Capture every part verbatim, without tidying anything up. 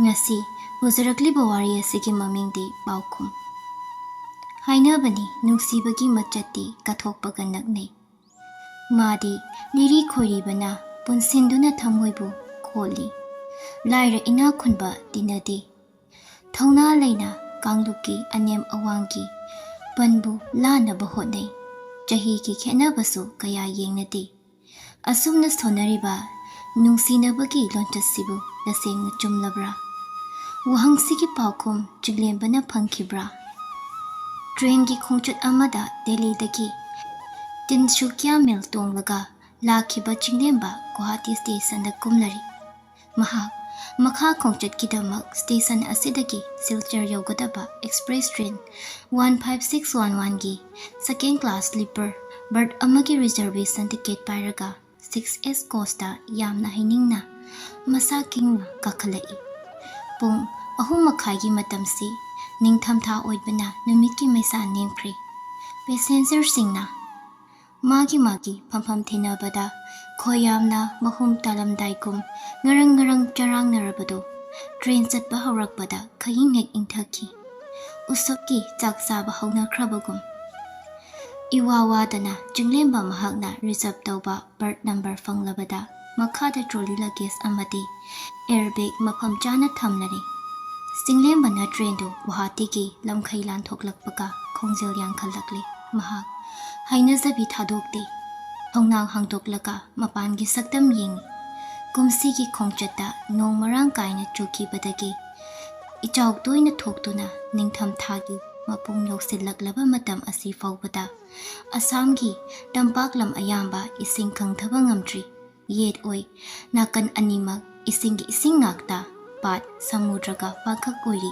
ꯉꯁꯤ ꯄꯨꯖꯔꯛꯂꯤꯕ ꯋꯥꯔꯤ ꯑꯁꯤꯒꯤ ꯃꯃꯤꯡꯗꯤ ꯄꯥꯎꯈꯨꯝ꯫ ꯍꯥꯏꯅꯕꯅꯤ, ꯅꯨꯡꯁꯤꯕꯒꯤ ꯃꯆꯠꯇꯤ ꯀꯠꯊꯣꯛꯄꯒ ꯅꯛꯅꯩ꯫ ꯃꯥꯗꯤ ꯂꯤꯔꯤ ꯈꯣꯏꯔꯤꯕꯅ ꯄꯨꯟꯁꯤꯟꯗꯨꯅ ꯊꯃꯣꯏꯕꯨ ꯈꯣꯜꯂꯤ꯫ ꯂꯥꯏꯔ ꯏꯅꯥꯛ ꯈꯨꯟꯕ ꯇꯤꯟꯅꯗꯦ꯫ ꯊꯧꯅꯥ ꯂꯩꯅ ꯀꯥꯡꯂꯨꯞꯀꯤ ꯑꯅꯦꯝ ꯑꯋꯥꯡꯒꯤ ꯄꯟꯕꯨ ꯂꯥꯟꯅꯕ ꯍꯣꯠꯅꯩ꯫ ꯆꯍꯤꯒꯤ ꯈꯦꯠꯅꯕꯁꯨ ꯀꯌꯥ ꯌꯦꯡꯅꯗꯦ꯫ ꯑꯁꯨꯝꯅ ꯁꯣꯟꯅꯔꯤꯕ ꯅꯨꯡꯁꯤꯅꯕꯒꯤ ꯂꯣꯟꯆꯠꯁꯤꯕꯨ ꯇꯁꯦꯡꯅ ꯆꯨꯝꯂꯕ꯭ꯔꯥ? ꯋꯥꯍꯪꯁꯤꯒꯤ ꯄꯥꯎꯈꯨꯝ ꯆꯤꯡꯂꯦꯝꯕꯅ ꯐꯪꯈꯤꯕ꯭ꯔꯥ? ꯇ꯭ꯔꯦꯟꯒꯤ ꯈꯣꯡꯆꯠ ꯑꯃꯗ ꯗꯦꯜꯂꯤꯗꯒꯤ ꯇꯤꯟꯁꯨꯀꯤꯌꯥ ꯃꯦꯜ ꯇꯣꯡꯂꯒ ꯂꯥꯛꯈꯤꯕ ꯆꯤꯡꯂꯦꯝꯕ ꯒꯨꯋꯥꯍꯥꯇꯤ ꯁ꯭ꯇꯦꯁꯟꯗ ꯀꯨꯝꯂꯔꯤ꯫ ꯃꯍꯥꯛ ꯃꯈꯥ ꯈꯣꯡꯆꯠꯀꯤꯗꯃꯛ ꯁ꯭ꯇꯦꯁꯟ ꯑꯁꯤꯗꯒꯤ ꯁꯤꯜꯆꯔ ꯌꯧꯒꯗꯕ express train one five six one ꯋꯥꯟꯒꯤ ꯁꯦꯀꯦꯟ ꯀ꯭ꯂꯥꯁ ꯁ꯭ꯂꯤꯄꯔ ꯕꯔꯠ ꯑꯃꯒꯤ ꯔꯤꯖꯔꯕꯦꯁꯟ ꯇꯤꯀꯦꯠ ꯄꯥꯏꯔꯒ ꯁꯤꯛꯁ ꯑꯦꯁ ꯀꯣꯁꯇ ꯌꯥꯝꯅ ꯍꯩꯅꯤꯡꯅ ꯃꯁꯥ ꯈꯤꯡꯅ ꯀꯥꯈꯠꯂꯛꯏ꯫ ꯄꯨꯡ ꯑꯍꯨꯝ ꯃꯈꯥꯏꯒꯤ ꯃꯇꯝꯁꯤ ꯅꯤꯡꯊꯝꯊꯥ ꯑꯣꯏꯕꯅ ꯅꯨꯃꯤꯠꯀꯤ ꯃꯩꯁꯥ ꯅꯦꯝꯈ꯭ꯔꯦ꯫ ꯄꯦꯁꯦꯟꯖꯔꯁꯤꯡꯅ ꯃꯥꯒꯤ ꯃꯥꯒꯤ ꯐꯝꯐꯝ ꯊꯤꯅꯕꯗ ꯈꯣꯏ ꯌꯥꯝꯅ ꯃꯍꯨꯝ ꯇꯥꯂꯝꯗꯥꯏꯒꯨꯝ ꯉꯔꯪ ꯉꯔꯪ ꯆꯔꯥꯡꯅꯔꯕꯗꯨ ꯇ꯭ꯔꯦꯟ ꯆꯠꯄ ꯍꯧꯔꯛꯄꯗ ꯈꯌꯤꯡ ꯍꯦꯛ ꯏꯪꯊꯈꯤ꯫ ꯎꯁꯣꯞꯀꯤ ꯆꯥꯛ ꯆꯥꯕ ꯍꯧꯅꯈ꯭ꯔꯕꯒꯨꯝ꯫ ꯏꯋꯥ ꯋꯥꯗꯅ ꯆꯤꯡꯂꯦꯝꯕ ꯃꯍꯥꯛꯅ ꯔꯤꯖꯔꯕ ꯇꯧꯕ ꯕꯔꯠ ꯅꯝꯕꯔ ꯐꯪꯂꯕꯗ ꯃꯈꯥꯗ ꯇ꯭ꯔꯣꯂꯤ ꯂꯒꯦꯖ ꯑꯃꯗꯤ ꯑꯦꯌꯔ ꯕꯦꯒ ꯃꯐꯝ ꯆꯥꯅ ꯊꯝꯂꯔꯦ꯫ ꯆꯤꯡꯂꯦꯝꯕꯅ ꯇ꯭ꯔꯦꯟꯗꯨ ꯒꯨꯋꯥꯍꯥꯇꯤꯒꯤ ꯂꯝꯈꯩ ꯂꯥꯟꯊꯣꯛꯂꯛꯄꯒ ꯈꯣꯡꯖꯦꯜ ꯌꯥꯡꯈꯠꯂꯛꯂꯦ꯫ ꯃꯍꯥꯛ ꯍꯩꯅꯖꯕꯤ ꯊꯥꯗꯣꯛꯇꯦ꯫ ꯊꯣꯡꯅꯥꯎ ꯍꯥꯡꯗꯣꯛꯂꯒ ꯃꯄꯥꯟꯒꯤ ꯁꯛꯇꯝ ꯌꯦꯡꯏ꯫ ꯀꯨꯝꯁꯤꯒꯤ ꯈꯣꯡꯆꯠꯇ ꯅꯣꯡ ꯃꯔꯥꯡ ꯀꯥꯏꯅ ꯆꯨꯈꯤꯕꯗꯒꯤ ꯏꯆꯥꯎ ꯇꯣꯏꯅ ꯊꯣꯛꯇꯨꯅ ꯅꯤꯡꯊꯝꯊꯥꯒꯤ ꯃꯄꯨꯡ ꯌꯧꯁꯤꯜꯂꯛꯂꯕ ꯃꯇꯝ ꯑꯁꯤ ꯐꯥꯎꯕꯗ ꯑꯁꯥꯝꯒꯤ ꯇꯝꯄꯥꯛ ꯂꯝ ꯑꯌꯥꯝꯕ ꯏꯁꯤꯡ ꯀꯪꯊꯕ ꯉꯝꯗ꯭ꯔꯤ꯫ ꯌꯦꯠ ꯑꯣꯏ ꯅꯥꯀꯟ ꯑꯅꯤꯃꯛ ꯏꯁꯤꯡꯒꯤ ꯏꯁꯤꯡ ꯉꯥꯛꯇ, ꯄꯥꯠ ꯁꯃꯨꯗ꯭ꯔꯒ ꯄꯥꯡꯈꯛ ꯑꯣꯏꯔꯤ꯫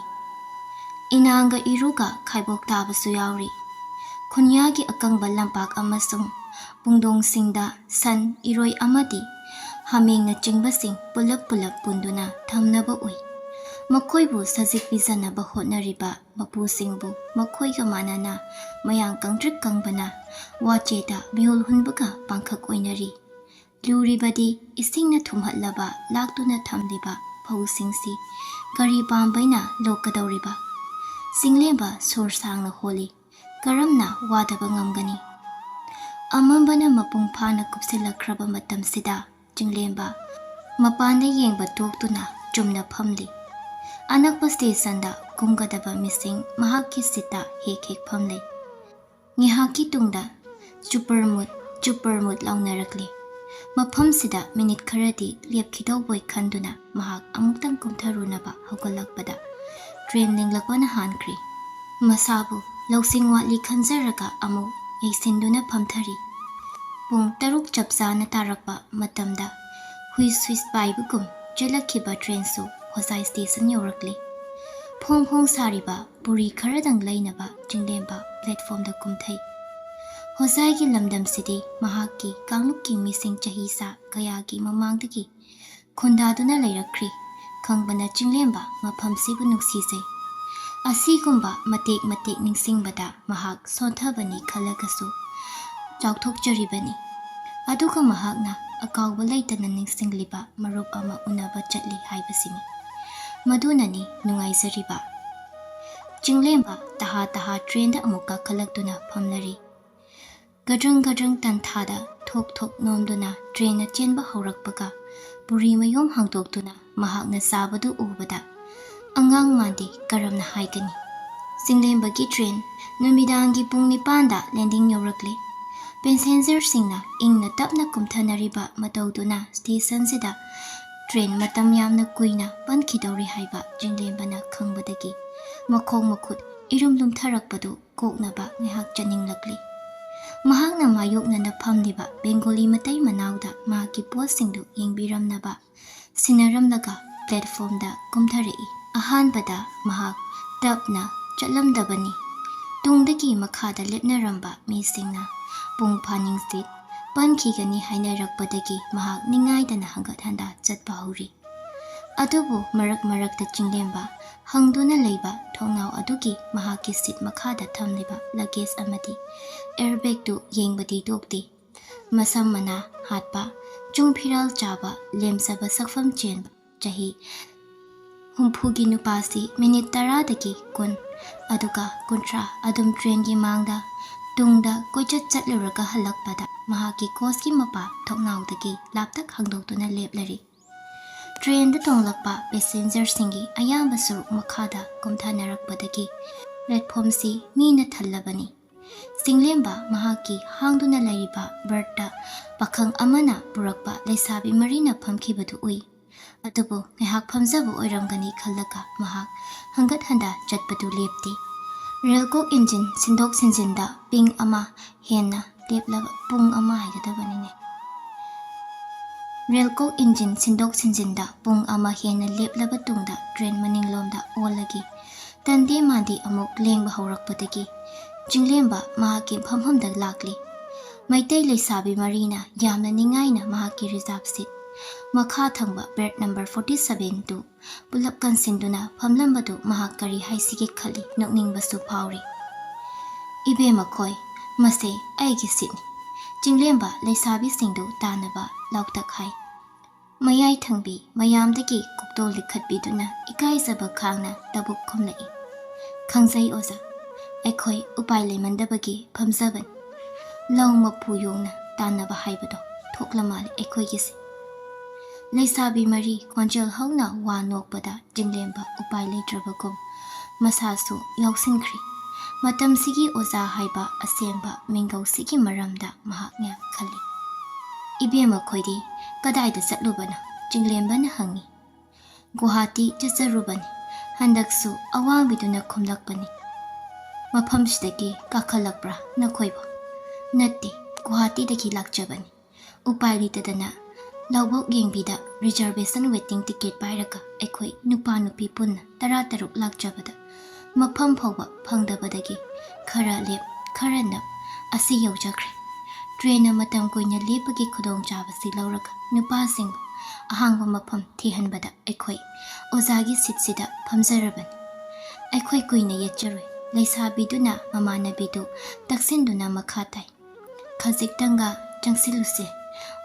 ꯏꯅꯥꯡꯒ ꯏꯔꯨꯒ ꯈꯥꯏꯕꯣꯛ ꯇꯥꯕꯁꯨ ꯌꯥꯎꯔꯤ꯫ ꯈꯨꯟꯌꯥꯒꯤ ꯑꯀꯪꯕ ꯂꯝꯄꯥꯛ ꯑꯃꯁꯨꯡ ꯄꯨꯡꯗꯣꯡꯁꯤꯡꯗ ꯁꯟ, ꯏꯔꯣꯏ ꯑꯃꯗꯤ ꯍꯥꯃꯦꯡꯅꯆꯤꯡꯕꯁꯤꯡ ꯄꯨꯂꯞ ꯄꯨꯂꯞ ꯄꯨꯟꯗꯨꯅ ꯊꯝꯅꯕ ꯎꯏ꯫ ꯃꯈꯣꯏꯕꯨ ꯁꯖꯤꯛ ꯄꯤꯖꯅꯕ ꯍꯣꯠꯅꯔꯤꯕ ꯃꯄꯨꯁꯤꯡꯕꯨ ꯃꯈꯣꯏꯒ ꯃꯥꯟꯅꯅ ꯃꯌꯥꯡ ꯀꯪꯇ꯭ꯔꯤꯛ ꯀꯪꯕꯅ ꯋꯥꯆꯦꯗ ꯃꯤꯍꯨꯜ ꯍꯨꯟꯕꯒ ꯄꯥꯡꯈꯛ ꯑꯣꯏꯅꯔꯤ꯫ ꯂꯨꯔꯤꯕꯗꯤ ꯏꯁꯤꯡꯅ ꯊꯨꯝꯍꯠꯂꯕ ꯂꯥꯛꯇꯨꯅ ꯊꯝꯂꯤꯕ ꯍꯧꯁꯤꯡꯁꯤ ꯀꯔꯤ ꯄꯥꯝꯕꯩꯅ ꯂꯣꯛꯀꯗꯧꯔꯤꯕ? ꯆꯤꯡꯂꯦꯝꯕ ꯁꯣꯔ ꯁꯥꯡꯅ ꯍꯣꯜꯂꯤ꯫ ꯀꯔꯝꯅ ꯋꯥꯗꯕ ꯉꯝꯒꯅꯤ? ꯑꯃꯝꯕꯅ ꯃꯄꯨꯡ ꯐꯥꯅ ꯀꯨꯞꯁꯤꯜꯂꯛꯈ꯭ꯔꯕ ꯃꯇꯝꯁꯤꯗ ꯆꯤꯡꯂꯦꯝꯕ ꯃꯄꯥꯟꯗ ꯌꯦꯡꯕ ꯇꯣꯛꯇꯨꯅ ꯆꯨꯝꯅ ꯐꯝꯂꯤ꯫ ꯑꯅꯛꯄ ꯁ꯭ꯇꯦꯁꯟꯗ ꯀꯨꯝꯒꯗꯕ ꯃꯤꯁꯤꯡ ꯃꯍꯥꯛꯀꯤ ꯁꯤꯠꯇ ꯍꯦꯛ ꯍꯦꯛ ꯐꯝꯂꯤ꯫ ꯉꯥꯏꯍꯥꯛꯀꯤ ꯇꯨꯡꯗ ꯆꯨꯄꯔ ꯃꯨꯠ, ꯆꯨꯄꯔ ꯃꯨꯠ ꯂꯥꯎꯅꯔꯛꯂꯤ꯫ ꯃꯐꯝꯁꯤꯗ ꯃꯤꯅꯤꯠ ꯈꯔꯗꯤ ꯂꯦꯞꯈꯤꯗꯧꯕꯣꯏ ꯈꯟꯗꯨꯅ ꯃꯍꯥꯛ ꯑꯃꯨꯛꯇꯪ ꯀꯨꯝꯊꯔꯨꯅꯕ ꯍꯧꯒꯠꯂꯛꯄꯗ ꯇ꯭ꯔꯦꯟ ꯂꯦꯡꯂꯛꯄꯅ ꯍꯥꯟꯈ꯭ꯔꯤ꯫ ꯃꯁꯥꯕꯨ ꯂꯧꯁꯤꯡ ꯋꯥꯠꯂꯤ ꯈꯟꯖꯔꯒ ꯑꯃꯨꯛ ꯌꯩꯁꯤꯟꯗꯨꯅ ꯐꯝꯊꯔꯤ꯫ ꯄꯨꯡ ꯇꯔꯨꯛ ꯆꯞ ꯆꯥꯅ ꯇꯥꯔꯛꯄ ꯃꯇꯝꯗ ꯍꯨꯏꯁ ꯍꯨꯏꯁ ꯄꯥꯏꯕꯒꯨꯝ ꯆꯦꯜꯂꯛꯈꯤꯕ ꯇ꯭ꯔꯦꯟꯁꯨ ꯍꯣꯖꯥꯏ ꯁ꯭ꯇꯦꯁꯟ ꯌꯧꯔꯛꯂꯤ꯫ ꯐꯣꯡ ꯐꯣꯡ ꯁꯥꯔꯤꯕ ꯕꯨꯔꯤ ꯈꯔꯗꯪ ꯂꯩꯅꯕ ꯆꯤꯡꯂꯦꯝꯕ ꯄ꯭ꯂꯦꯠꯐꯣꯝꯗ ꯀꯨꯝꯊꯩ꯫ ꯍꯣꯖꯥꯏꯒꯤ ꯂꯝꯗꯝꯁꯤꯗꯤ ꯃꯍꯥꯛꯀꯤ ꯀꯥꯡꯂꯨꯞꯀꯤ ꯃꯤꯁꯤꯡ ꯆꯍꯤ ꯆꯥ ꯀꯌꯥꯒꯤ ꯃꯃꯥꯡꯗꯒꯤ ꯈꯨꯟꯗꯥꯗꯨꯅ ꯂꯩꯔꯛꯈ꯭ꯔꯤ꯫ ꯈꯪꯕꯅ ꯆꯤꯡꯂꯦꯝꯕ ꯃꯐꯝꯁꯤꯕꯨ ꯅꯨꯡꯁꯤꯖꯩ꯫ ꯑꯁꯤꯒꯨꯝꯕ ꯃꯇꯦꯛ ꯃꯇꯦꯛ ꯅꯤꯡꯁꯤꯡꯕꯗ ꯃꯍꯥꯛ ꯁꯣꯟꯊꯕꯅꯤ ꯈꯜꯂꯒꯁꯨ ꯆꯥꯎꯊꯣꯛꯆꯔꯤꯕꯅꯤ꯫ ꯑꯗꯨꯒ ꯃꯍꯥꯛꯅ ꯑꯀꯥꯎꯕ ꯂꯩꯇꯅ ꯅꯤꯡꯁꯤꯡꯂꯤꯕ ꯃꯔꯨꯞ ꯑꯃ ꯎꯅꯕ ꯆꯠꯂꯤ ꯍꯥꯏꯕꯁꯤꯅꯤ꯫ ꯃꯗꯨꯅꯅꯤ ꯅꯨꯡꯉꯥꯏꯖꯔꯤꯕ꯫ ꯆꯤꯡꯂꯦꯝꯕ ꯇꯍꯥ ꯇꯍꯥ ꯇ꯭ꯔꯦꯟꯗ ꯑꯃꯨꯛ ꯀꯥꯈꯠꯂꯛꯇꯨꯅ ꯐꯝꯂꯔꯤ꯫ ꯒꯗ꯭ꯔꯪ ꯒꯗ꯭ꯔꯪ ꯇꯟꯊꯥꯗ ꯊꯣꯛ ꯊꯣꯛ ꯅꯣꯝꯗꯨꯅ ꯇ꯭ꯔꯦꯟꯅ ꯆꯦꯟꯕ ꯍꯧꯔꯛꯄꯒ ꯕꯨꯔꯤ ꯃꯌꯣꯝ ꯍꯥꯡꯗꯣꯛꯇꯨꯅ ꯃꯍꯥꯛꯅ ꯆꯥꯕꯗꯨ ꯎꯕꯗ ꯑꯉꯥꯡ ꯃꯥꯟꯗꯦ ꯀꯔꯝꯅ ꯍꯥꯏꯒꯅꯤ? ꯆꯤꯡꯂꯦꯝꯕꯒꯤ ꯇ꯭ꯔꯦꯟ ꯅꯨꯃꯤꯗꯥꯡꯒꯤ ꯄꯨꯡ ꯅꯤꯄꯥꯟꯗ ꯂꯦꯟꯗꯤꯡ ꯌꯧꯔꯛꯂꯦ꯫ ꯄꯦꯁꯦꯟꯖꯔꯁꯤꯡꯅ ꯏꯪꯅ ꯇꯞꯅ ꯀꯨꯝꯊꯅꯔꯤꯕ ꯃꯇꯧꯗꯨꯅ ꯁ꯭ꯇꯦꯁꯟꯁꯤꯗ ꯇ꯭ꯔꯦꯟ ꯃꯇꯝ ꯌꯥꯝꯅ ꯀꯨꯏꯅ ꯄꯟꯈꯤꯗꯧꯔꯤ ꯍꯥꯏꯕ ꯆꯤꯡꯂꯦꯝꯕꯅ ꯈꯪꯕꯗꯒꯤ ꯃꯈꯣꯡ ꯃꯈꯨꯠ ꯏꯔꯨꯝ ꯂꯨꯝꯊꯔꯛꯄꯗꯨ ꯀꯣꯛꯅꯕ ꯉꯥꯏꯍꯥꯛ ꯆꯠꯅꯤꯡꯂꯛꯂꯤ꯫ ꯃꯍꯥꯛꯅ ꯃꯥꯌꯣꯛꯅꯅ ꯐꯝꯂꯤꯕ ꯕꯦꯡꯒꯣꯂꯤ ꯃꯇꯩ ꯃꯅꯥꯎꯗ ꯃꯍꯥꯛꯀꯤ ꯄꯣꯠꯁꯤꯡꯗꯨ ꯌꯦꯡꯕꯤꯔꯝꯅꯕ ꯁꯤꯟꯅꯔꯝꯂꯒ ꯄ꯭ꯂꯦꯠꯐꯣꯝꯗ ꯀꯨꯝꯊꯔꯛꯏ꯫ ꯑꯍꯥꯟꯕꯗ ꯃꯍꯥꯛ ꯇꯞꯅ ꯆꯠꯂꯝꯗꯕꯅꯤ꯫ ꯇꯨꯡꯗꯒꯤ ꯃꯈꯥꯗ ꯂꯦꯞꯅꯔꯝꯕ ꯃꯤꯁꯤꯡꯅ ꯄꯨꯡ ꯐꯥꯅꯤꯡꯆꯤꯠ ꯄꯟꯈꯤꯒꯅꯤ ꯍꯥꯏꯅꯔꯛꯄꯗꯒꯤ ꯃꯍꯥꯛ ꯅꯤꯡꯉꯥꯏꯗꯅ ꯍꯟꯒꯠ ꯍꯟꯗ ꯆꯠꯄ ꯍꯧꯔꯤ꯫ ꯑꯗꯨꯕꯨ ꯃꯔꯛ ꯃꯔꯛꯇ ꯆꯤꯡꯂꯦꯝꯕ ꯍꯪꯗꯨꯅ ꯂꯩꯕ ꯊꯣꯡꯅꯥꯎ ꯑꯗꯨꯒꯤ ꯃꯍꯥꯛꯀꯤ ꯁꯤꯠ ꯃꯈꯥꯗ ꯊꯝꯂꯤꯕ ꯂꯒꯦꯖ ꯑꯃꯗꯤ ꯑꯦꯌꯔꯕꯦꯒꯇꯨ ꯌꯦꯡꯕꯗꯤ ꯇꯣꯛꯇꯦ꯫ ꯃꯁꯝ ꯃꯅꯥ ꯍꯥꯠꯄ, ꯆꯨꯡ ꯐꯤꯔꯥꯜ ꯆꯥꯕ, ꯂꯦꯝꯖꯕ ꯁꯛꯐꯝ ꯆꯦꯟꯕ, ꯆꯍꯤ ꯍꯨꯝꯐꯨꯒꯤ ꯅꯨꯄꯥꯁꯤ ꯃꯤꯅꯤꯠ ꯇꯔꯥꯗꯒꯤ ꯀꯨꯟ, ꯑꯗꯨꯒ ꯀꯨꯟꯊ꯭ꯔꯥ ꯑꯗꯨꯝ ꯇ꯭ꯔꯦꯟꯒꯤ ꯃꯥꯡꯗ ꯇꯨꯡꯗ ꯀꯣꯏꯆꯠ ꯆꯠꯂꯨꯔꯒ ꯍꯜꯂꯛꯄꯗ ꯃꯍꯥꯛꯀꯤ ꯀꯣꯆꯀꯤ ꯃꯄꯥ ꯊꯣꯡꯅꯥꯎꯗꯒꯤ ꯂꯥꯞꯇꯛ ꯍꯥꯡꯗꯣꯛꯇꯨꯅ ꯂꯦꯞꯂꯔꯤ꯫ ꯇ꯭ꯔꯦꯟꯗ ꯇꯣꯡꯂꯛꯄ ꯄꯦꯁꯦꯟꯖꯔꯁꯤꯡꯒꯤ ꯑꯌꯥꯝꯕ ꯁꯔꯨꯛ ꯃꯈꯥꯗ ꯀꯨꯝꯊꯅꯔꯛꯄꯗꯒꯤ ꯄ꯭ꯂꯦꯠꯐꯣꯝꯁꯤ ꯃꯤꯅ ꯊꯜꯂꯕꯅꯤ꯫ ꯆꯤꯡꯂꯦꯝꯕ ꯃꯍꯥꯛꯀꯤ ꯍꯥꯡꯗꯨꯅ ꯂꯩꯔꯤꯕ ꯕꯔꯠꯇ ꯄꯥꯈꯪ ꯑꯃꯅ ꯄꯨꯔꯛꯄ ꯂꯩꯁꯥꯕꯤ ꯃꯔꯤꯅ ꯐꯝꯈꯤꯕꯗꯨ ꯎꯏ꯫ ꯑꯗꯨꯕꯨ ꯉꯥꯏꯍꯥꯛ ꯐꯝꯖꯕ ꯑꯣꯏꯔꯝꯒꯅꯤ ꯈꯜꯂꯒ ꯃꯍꯥꯛ ꯍꯪꯒꯠ ꯍꯟꯗ ꯆꯠꯄꯗꯨ ꯂꯦꯞꯇꯦ꯫ ꯔꯦꯜꯀꯣꯛ ꯏꯟꯖꯤꯟ ꯁꯤꯟꯗꯣꯛ ꯁꯤꯟꯖꯤꯟꯗ ꯄꯤꯡ ꯑꯃ ꯍꯦꯟꯅ ꯂꯦꯞꯂꯕ ꯄꯨꯡ ꯑꯃ ꯍꯥꯏꯒꯗꯕꯅꯤꯅꯦ꯫ ꯔꯦꯜꯀꯣꯛ ꯏꯟꯖꯤꯟ ꯁꯤꯟꯗꯣꯛ ꯁꯤꯟꯖꯤꯟꯗ ꯄꯨꯡ ꯑꯃ ꯍꯦꯟꯅ ꯂꯦꯞꯂꯕ ꯇꯨꯡꯗ ꯇ꯭ꯔꯦꯟ ꯃꯅꯤꯡꯂꯣꯝꯗ ꯑꯣꯜꯂꯒ ꯇꯟꯗꯦ ꯃꯥꯟꯗꯦ ꯑꯃꯨꯛ ꯂꯦꯡꯕ ꯍꯧꯔꯛꯄꯗꯒꯤ ꯆꯤꯡꯂꯦꯝꯕ ꯃꯍꯥꯛꯀꯤ ꯐꯝꯐꯝꯗ ꯂꯥꯛꯂꯤ꯫ ꯃꯩꯇꯩ ꯂꯩꯁꯥꯕꯤ ꯃꯔꯤꯅ ꯌꯥꯝꯅ ꯅꯤꯡꯉꯥꯏꯅ ꯃꯍꯥꯛꯀꯤ ꯔꯤꯖꯥꯔꯚ ꯁꯤꯠ, ꯃꯈꯥ ꯊꯪꯕ ꯕꯦꯔꯠ ꯅꯝꯕꯔ ꯐꯣꯔꯇꯤ ꯁꯚꯦꯟ ꯇꯨ ꯄꯨꯂꯞ ꯀꯟꯁꯤꯟꯗꯨꯅ ꯐꯝꯂꯝꯕꯗꯨ ꯃꯍꯥꯛ ꯀꯔꯤ ꯍꯥꯏꯁꯤꯒꯦ ꯈꯜꯂꯤ, ꯅꯣꯛꯅꯤꯡꯕꯁꯨ ꯐꯥꯎꯔꯤ꯫ "ꯏꯕꯦꯝꯃ ꯈꯣꯏ, ꯃꯁꯦ ꯑꯩꯒꯤ ꯁꯤꯠꯅꯤ꯫" ꯆꯤꯡꯂꯦꯝꯕ ꯂꯩꯁꯥꯕꯤꯁꯤꯡꯗꯨ ꯇꯥꯟꯅꯕ ꯂꯥꯎꯇꯛ ꯍꯥꯏ꯫ ꯃꯌꯥꯏ ꯊꯪꯕꯤ ꯃꯌꯥꯝꯗꯒꯤ ꯀꯣꯛꯇꯣꯜ ꯂꯤꯈꯠꯄꯤꯗꯨꯅ ꯏꯀꯥꯏꯖꯕ ꯈꯥꯡꯅ ꯇꯕꯨꯛ ꯈꯨꯝꯂꯛꯏ꯫ "ꯈꯪꯖꯩ ꯑꯣꯖꯥ, ꯑꯩꯈꯣꯏ ꯎꯄꯥꯏ ꯂꯩꯃꯟꯗꯕꯒꯤ ꯐꯝꯖꯕꯅꯤ꯫ ꯂꯧ ꯃꯄꯨ ꯌꯣꯡꯅ ꯇꯥꯟꯅꯕ ꯍꯥꯏꯕꯗꯣ ꯊꯣꯛꯂ ꯃꯥꯜꯂꯦ ꯑꯩꯈꯣꯏꯒꯤꯁꯦ꯫" ꯂꯩꯁꯥꯕꯤ ꯃꯔꯤ ꯈꯣꯟꯖꯦꯜ ꯍꯧꯅ ꯋꯥ ꯅꯣꯛꯄꯗ ꯆꯤꯡꯂꯦꯝꯕ ꯎꯄꯥꯏ ꯂꯩꯇ꯭ꯔꯕꯒꯨꯝ ꯃꯁꯥꯁꯨ ꯌꯥꯎꯁꯤꯟꯈ꯭ꯔꯤ꯫ ꯃꯇꯝꯁꯤꯒꯤ ꯑꯣꯖꯥ ꯍꯥꯏꯕ ꯑꯁꯦꯡꯕ ꯃꯤꯡꯒꯧꯁꯤꯒꯤ ꯃꯔꯝꯗ ꯃꯍꯥꯛꯅ ꯈꯜꯂꯤ꯫ "ꯏꯕꯦꯝꯃ ꯈꯣꯏꯗꯤ ꯀꯗꯥꯏꯗ ꯆꯠꯂꯨꯕꯅꯣ?" ꯆꯤꯡꯂꯦꯝꯕꯅ ꯍꯪꯉꯤ꯫ "ꯒꯨꯋꯥꯍꯥꯇꯤ ꯆꯠꯆꯔꯨꯕꯅꯤ꯫ ꯍꯟꯗꯛꯁꯨ ꯑꯋꯥꯡꯕꯤꯗꯨꯅ ꯈꯨꯝꯂꯛꯄꯅꯤ꯫" "ꯃꯐꯝꯁꯤꯗꯒꯤ ꯀꯥꯈꯠꯂꯛꯄ꯭ꯔꯥ ꯅꯈꯣꯏꯕꯨ?" "ꯅꯠꯇꯦ, ꯒꯨꯋꯥꯍꯥꯇꯤꯗꯒꯤ ꯂꯥꯛꯆꯕꯅꯤ꯫ ꯎꯄꯥꯏ ꯂꯩꯇꯗꯅ ꯂꯧꯕꯨꯛ ꯌꯦꯡꯕꯤꯗ ꯔꯤꯖꯔꯕꯦꯁꯟ ꯋꯦꯇꯤꯡ ꯇꯤꯀꯦꯠ ꯄꯥꯏꯔꯒ ꯑꯩꯈꯣꯏ ꯅꯨꯄꯥ ꯅꯨꯄꯤ ꯄꯨꯟꯅ ꯇꯔꯥ ꯇꯔꯨꯛ ꯂꯥꯛꯆꯕꯗ ꯃꯐꯝ ꯐꯥꯎꯕ ꯐꯪꯗꯕꯗꯒꯤ ꯈꯔ ꯂꯦꯞ ꯈꯔ ꯅꯞ ꯑꯁꯤ ꯌꯧꯖꯈ꯭ꯔꯦ꯫ ꯇ꯭ꯔꯦꯟꯅ ꯃꯇꯝ ꯀꯨꯏꯅ ꯂꯦꯞꯄꯒꯤ ꯈꯨꯗꯣꯡꯆꯥꯕꯁꯤ ꯂꯧꯔꯒ ꯅꯨꯄꯥꯁꯤꯡꯕꯨ ꯑꯍꯥꯡꯕ ꯃꯐꯝ ꯊꯤꯍꯟꯕꯗ ꯑꯩꯈꯣꯏ ꯑꯣꯖꯥꯒꯤ ꯁꯤꯠꯁꯤꯗ ꯐꯝꯖꯔꯕꯅꯤ꯫ ꯑꯩꯈꯣꯏ ꯀꯨꯏꯅ ꯌꯦꯠꯆꯔꯣꯏ꯫" ꯂꯩꯁꯥꯕꯤꯗꯨꯅ ꯃꯃꯥꯟꯅꯕꯤꯗꯨ ꯇꯛꯁꯤꯟꯗꯨꯅ ꯃꯈꯥ ꯇꯥꯏ꯫ "ꯈꯖꯤꯛꯇꯪꯒ ꯆꯪꯁꯤꯜꯂꯨꯁꯦ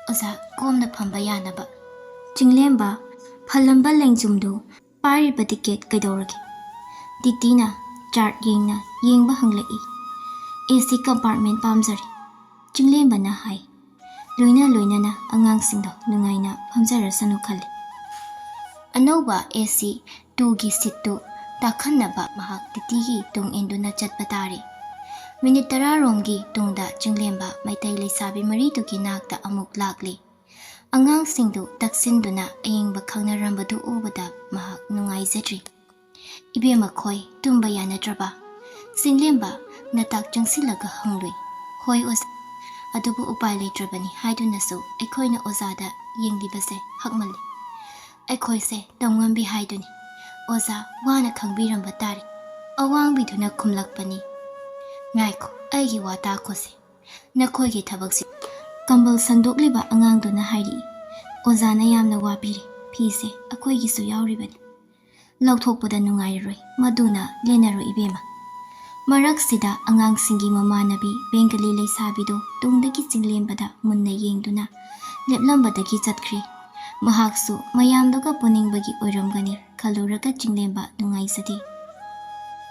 ꯑꯣꯖꯥ, ꯀꯣꯝꯅ ꯐꯝꯕ ꯌꯥꯅꯕ꯫" ꯆꯤꯡꯂꯦꯝꯕ ꯐꯜꯂꯝꯕ ꯂꯦꯡꯖꯨꯝꯗꯨ ꯄꯥꯏꯔꯤꯕ ꯇꯤꯀꯦꯠ ꯀꯩꯗꯧꯔꯒꯦ? ꯇꯤꯇꯤꯅ ꯆꯥꯔꯠ ꯌꯦꯡꯅ ꯌꯦꯡꯕ ꯍꯪꯂꯛꯏ꯫ "ꯑꯦ ꯁꯤ ꯀꯝꯄꯥꯔꯠꯃꯦꯟ ꯄꯥꯝꯖꯔꯦ," ꯆꯤꯡꯂꯦꯝꯕꯅ ꯍꯥꯏ꯫ ꯂꯣꯏꯅ ꯂꯣꯏꯅꯅ ꯑꯉꯥꯡꯁꯤꯡꯗꯣ ꯅꯨꯡꯉꯥꯏꯅ ꯐꯝꯖꯔꯁꯅꯨ ꯈꯜꯂꯤ꯫ ꯑꯅꯧꯕ ꯑꯦ ꯁꯤ ꯇꯨꯒꯤ ꯁꯤꯠꯇꯨ ꯇꯥꯈꯟꯅꯕ ꯃꯍꯥꯛ ꯇꯤꯇꯤꯒꯤ ꯇꯨꯡ ꯏꯟꯗꯨꯅ ꯆꯠꯄ ꯇꯥꯔꯦ꯫ ꯃꯤꯅꯤꯠ ꯇꯔꯥꯔꯣꯝꯒꯤ ꯇꯨꯡꯗ ꯆꯤꯡꯂꯦꯝꯕ ꯃꯩꯇꯩ ꯂꯩꯁꯥꯕꯤ ꯃꯔꯤꯗꯨꯒꯤ ꯅꯥꯛꯇ ꯑꯃꯨꯛ ꯂꯥꯛꯂꯤ꯫ ꯑꯉꯥꯡꯁꯤꯡꯗꯨ ꯇꯛꯁꯤꯟꯗꯨꯅ ꯑꯌꯦꯡꯕ ꯈꯪꯅꯔꯝꯕꯗꯨ ꯎꯕꯗ ꯃꯍꯥꯛ ꯅꯨꯡꯉꯥꯏꯖꯗ꯭ꯔꯤ꯫ "ꯏꯕꯦꯝꯃ ꯈꯣꯏ, ꯇꯨꯝꯕ ꯌꯥꯅꯗ꯭ꯔꯕ?" ꯆꯤꯡꯂꯦꯝꯕ ꯅꯇꯥꯛ ꯆꯪꯁꯤꯜꯂꯒ ꯍꯪꯂꯨꯏ꯫ "ꯍꯣꯏ ꯑꯣꯖꯥ, ꯑꯗꯨꯕꯨ ꯎꯄꯥꯏ ꯂꯩꯇ꯭ꯔꯕꯅꯤ ꯍꯥꯏꯗꯨꯅꯁꯨ ꯑꯩꯈꯣꯏꯅ ꯑꯣꯖꯥꯗ ꯌꯦꯡꯂꯤꯕꯁꯦ ꯍꯛꯃꯜꯂꯤ꯫ ꯑꯩꯈꯣꯏꯁꯦ ꯇꯧꯉꯝꯕꯤ ꯍꯥꯏꯗꯨꯅꯤ꯫ ꯑꯣꯖꯥ ꯋꯥꯅ ꯈꯪꯕꯤꯔꯝꯕ ꯇꯥꯔꯦ꯫" ꯑꯋꯥꯡꯕꯤꯗꯨꯅ ꯈꯨꯝꯂꯛꯄꯅꯤ꯫ "ꯉꯥꯏꯈꯣ, ꯑꯩꯒꯤ ꯋꯥ ꯇꯥꯈꯣꯁꯦ꯫ ꯅꯈꯣꯏꯒꯤ ꯊꯕꯛꯁꯤ꯫" ꯀꯝꯕꯜ ꯁꯟꯗꯣꯛꯂꯤꯕ ꯑꯉꯥꯡꯗꯨꯅ ꯍꯥꯏꯔꯛꯏ꯫ "ꯑꯣꯖꯥꯅ ꯌꯥꯝꯅ ꯋꯥꯕꯤꯔꯦ꯫ ꯐꯤꯁꯦ ꯑꯩꯈꯣꯏꯒꯤꯁꯨ ꯌꯥꯎꯔꯤꯕꯅꯤ꯫ ꯂꯧꯊꯣꯛꯄꯗ ꯅꯨꯡꯉꯥꯏꯔꯔꯣꯏ꯫ ꯃꯗꯨꯅ ꯂꯦꯟꯅꯔꯣꯏ ꯏꯕꯦꯝꯃ꯫" ꯃꯔꯛꯁꯤꯗ ꯑꯉꯥꯡꯁꯤꯡꯒꯤ ꯃꯃꯥꯟꯅꯕꯤ ꯕꯦꯡꯒꯂꯤ ꯂꯩꯁꯥꯕꯤꯗꯣ ꯇꯨꯡꯗꯒꯤ ꯆꯤꯡꯂꯦꯝꯕꯗ ꯃꯨꯟꯅ ꯌꯦꯡꯗꯨꯅ ꯂꯦꯞꯂꯝꯕꯗꯒꯤ ꯆꯠꯈ꯭ꯔꯦ꯫ ꯃꯍꯥꯛꯁꯨ ꯃꯌꯥꯝꯗꯨꯒ ꯄꯨꯅꯤꯡꯕꯒꯤ ꯑꯣꯏꯔꯝꯒꯅꯤ ꯈꯜꯂꯨꯔꯒ ꯆꯤꯡꯂꯦꯝꯕ ꯅꯨꯡꯉꯥꯏꯖꯗꯦ꯫